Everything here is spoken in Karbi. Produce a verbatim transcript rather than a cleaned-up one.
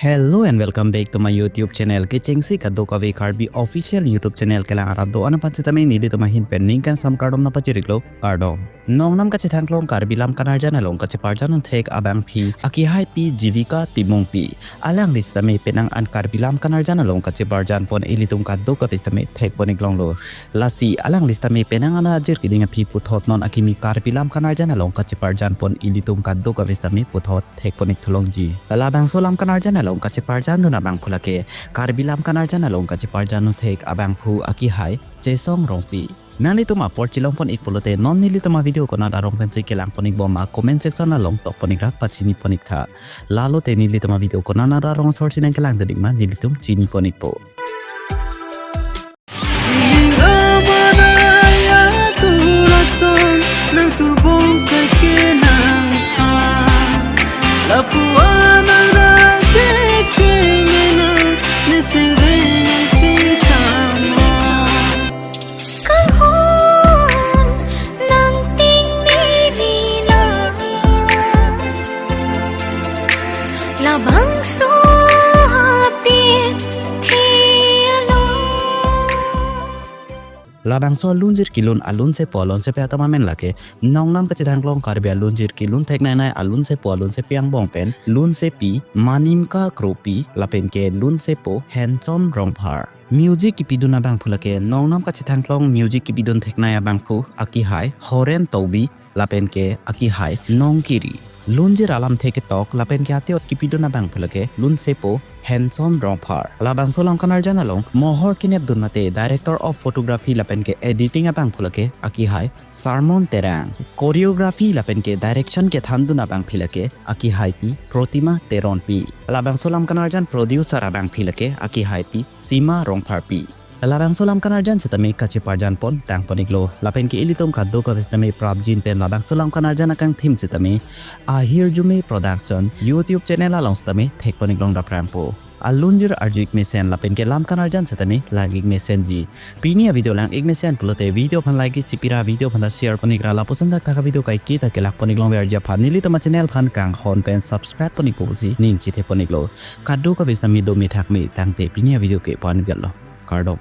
Hello and welcome back to my YouTube channel. Kechengsi kadokave Karbi official YouTube channel kelang arat do-an aphan sitame nelitum ahin pen ningkan sam kardom nangpachiriklo, kardom. Nongnam kachethangklong Karbi Lam Kanarjan along kacheparjan un thek abangpi akihai pi Jivika Timungpi. Alangli sitame penang an Karbi Lam Kanarjan along kacheparjan pon ilitum kadokave sitame thekpon-ik longlo. Lasi alangli sitame penang an ajir keding aphi puthot non akimi Karbi Lam Kanarjan along kacheparjan pon ilitum kadokave sitame puthot thekpon-ik thu longji. Labangso Lam Kanarjan along kacheparjan dun abangphu lake Karbi Lam Kanarjan along kacheparjan un thek abangphu akihai Chesong Rongpi. Nanglitum apor chelongpon-ik pulote non nelitum avideo konat arong pensi kelangpon-ik bom ma comment section along tokpon-ik rat pachinipon-ik tha. Lalote nelitum avideo konat arong sorsi nangkelang dun-ik ma nelitum chinipon-ikpo. Sining amanaya tulason nang tubong kekenang a. Lapu-an nang rajek kemenang, neseng venang ching samon. Kanghon nang ting nirina. Labangso aphi thelo. Labangso alunjir kelun alunsepo alunsepi atum amen lake Nongnam kachethangklong Karbi alunjir kelun thekneinei alunsepo alunsepi angbong pen lunsepi Manimka Kropi lapen ke lunsepo Handsome Rongphar. Music kepidun abangphu lake Nongnam kachethangklong music kepidun theknei abangphu akihai Horen Taubi lapen ke akihai Nongkiri. Lunjir alamthe ketok lapen ke atiot kepidun abangphu lake lunsepo Handsome Rongphar. Labangso Lam Kanarjan along mohor kenep dun mate director of photography lapen ke editing abangphu lake akihai Sarmon Terang. Choreography lapen ke direction kethan dun abangpi lake akihai pi Protima Teronpi. Labangso Lam Kanarjan producer abangpi lake akihai pi Sima Rongpharpi. Labangso Lam Kanarjan sitame kacheparjan pon tangpon-iklo. Lapen ke ilitum kadokave sitame prapjin pen labangso Lam Kanarjan akangthim sitame Ahirjume Production YouTube channel along sitame thekpon-ik long daprangpo. Alunjir arju-ik mesen lapen ke Lam Kanarjan sitame lang-ik mesenji. Pini avideo lang-ik mesen pulote video aphan like-ik si pira, video aphan ta share pon-ik ra lapuson dak thak avideo kaike ta kelakpon-ik longverji aphan nelitum achannel aphan kanghon pen subscribe pon-ikpo pusi ning chethepon-iklo. Kadokave sitame dome thakme tangte pini avideo ke pan-iklo. Kardom.